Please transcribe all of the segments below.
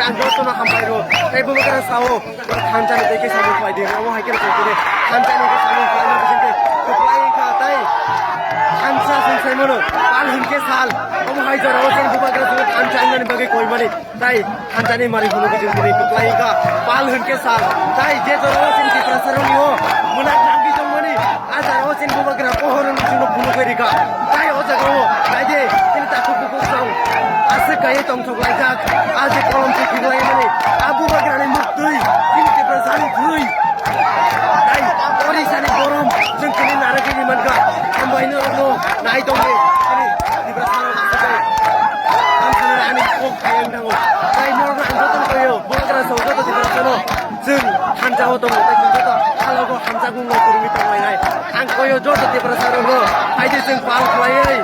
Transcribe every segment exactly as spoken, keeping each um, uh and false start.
Ang jotono hambai rw. Tei bubagra sao, thansa ni tei khe samung khlai di. Omo hai khe rw thansa ni khe samung khlai ma bising khe kwplai wngkha tei thansa sing sai mano. Pal hwn khe sal. Omo hai jora o chini bubagra sao thansa wngmani bagwi koi mani. Tai thansa ni mari hwnwi khe chwng tini kwplai wngkha. Pal hwn khe sal. Tai je jora o chini Tiprasa rok ni o mwnak nangwi tongmani. A jora o chini bubagra pohor wngwi chwngno phunugwi rikha. Tai o jaga o nai de chini takhuk bukhuk song aswk kaiwi tongthok laijak. A je kolom se khiklai mani. A bubagra ni muktwi chini Tiprasa ni thwi. Tai Odisha ni borom chwng tini narwgwi mankha. Hambai norokno nai tongdi chini Tiprasa rok aswk kai. Ang sanani ani kok kayang thango. Tai norokno ang jotono koyo. Bubagra song joto Tiprasa no. Chwng thansa o tongo, tei chwng joto halogo hamjakmung no kwrwngwi tonglainai. Ang koyo joto Tiprasa rokno, haide chwng pal khlaiwi,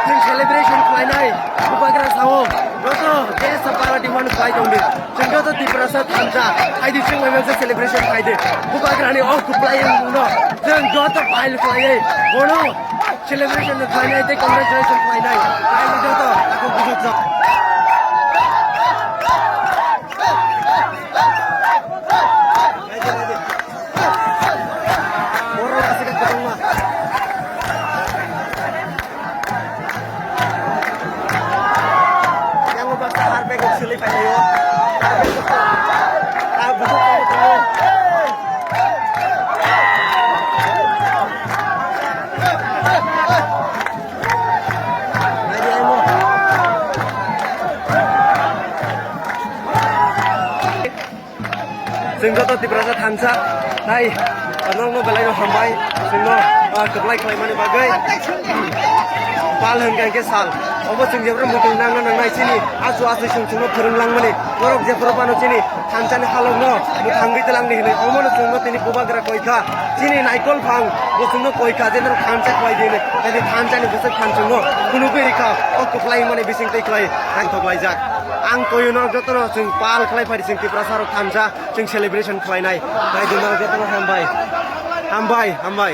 chwng celebration khlainai, bubagra sao, joto je sa para demand khlai tongdi. Chwng joto Tiprasa thansa, haide chwng bai mangsa celebration khlaidi. Bubagrani o kwplai wngmungno chwng joto pal khlaiwi, bono celebration no khlainai tei congratulation khlainai. Haide joto takhuk bukhuk rok. Borok aswk kwbangma. Yang baksa harbek sili pailaio. Harbek. Ah, bujuk kamu tahu. Chwng joto Tiprasa thansa, tai norokno belai no hambai, chwngno, ah, kwplai khlaimani bagwi. Pal hwnkha hwnkhe sal, obo chwng jephru muitu nangna nangnai chini achu achu chwng chwngno phwrwng langmani, norok jephru phano chini thansa ni halokno mwthangwi twlangdi hwnwi, omono chwngno tini bubagra koikha, chini naikol phang bo chwngno koikha je norok thansa khlai di hwnwi, tei thansa ni bwswk phan chwngno phunugwi rikha, o kwplai mani bising twi khlai tangthok laijak. Ang koyo norok jotono chwng pal khlai phai di, chwng Tiprasa rok thansa, chwng celebration khlainai. Nai di norok jotono hambai. Hambai, hambai.